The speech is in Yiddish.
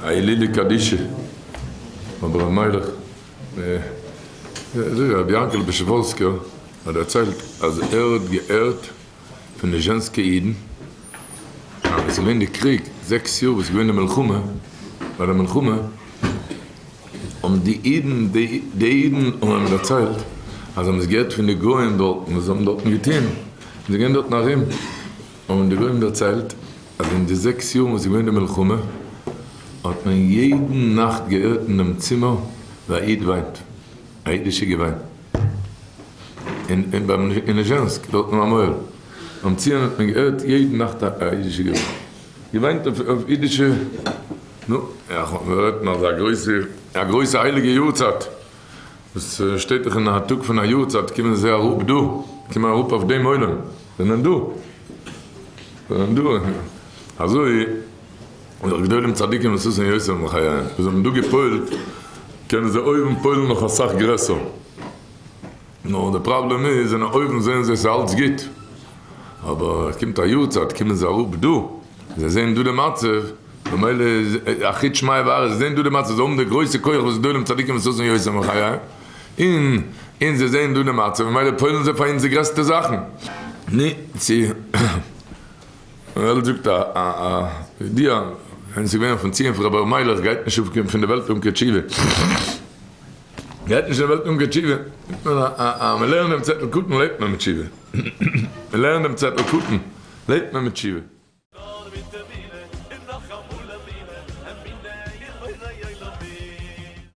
א הילולא קדישא ביי ר' מיילעך, רבי יענקעלע פשעווארסקער האט דערציילט אז ער האט געהערט פון ליזשענסקע אידן אז ווען ס'איז געווען די קריג זעקס יאר וואס איז געווען די מלחמה, ביי די מלחמה האבן די אידן די אידן האבן אים דערציילט אז זיי האבן עס געהערט פון די גוים דארטן וואס זיי האבן דארטן געטון, און זיי גייען דארטן ארום האבן די גוים דערציילט אז אין די זעקס יאר וואס איז געווען די מלחמה האט מען יעדן נאכט געהערט אין דעם צימער ווי א איד וויינט, א אידישע געוויין, אין אין ליזשענסק דארטן ביים אוהל ביים ציון האט מען געהערט יעדן נאכט א אידישע געוויין, געוויינט אויף אידישע, נו, ווער רעדט נאך אזא גרויסע א גרויסע הייליגע יארצייט. וואס שטייט דאך אין א טאג פון א יארצייט קומען זיי אראפ דא, קומען אראפ אויף דעם עולם, זענען דא, זענען דא, אזוי איז דאך גדולים צדיקים וששון יותר מחייהם, וואס האבן דא געפועלט קענען זיי אויבן פועלן נאך אסאך גרעסער, נאר די פראבלעם איז זענען אויבן זעען זיי ס'איז אלץ גוט, אבער קומט א יארצייט קומען זיי אראפ דא, זיי זעען דא די מצב. ממילא איז אחית שמיא וארץ, זיי זעען דא די מצב, זיי האבן די גרויסע כח וואס גדולים צדיקים וששון יותר מחייהם, און און זיי זעען דא די מצב, ממילא פועל'ן זיי פאר אונז די גרעסטע זאכן. נו, צו וועלט זאגט א א ידיעה, ווען ס'איז געווען אויפן ציון פון רבי ר' מיילעך גייט נישט אויף פון די וועלט אן קיין תשובה, גייט נישט פון די וועלט אן קיין תשובה, זאגט מען א א מ'לערנט דעם צעטל קטן לעבט מען מיט תשובה, מ'לערנט דעם צעטל קטן לעבט מען מיט תשובה.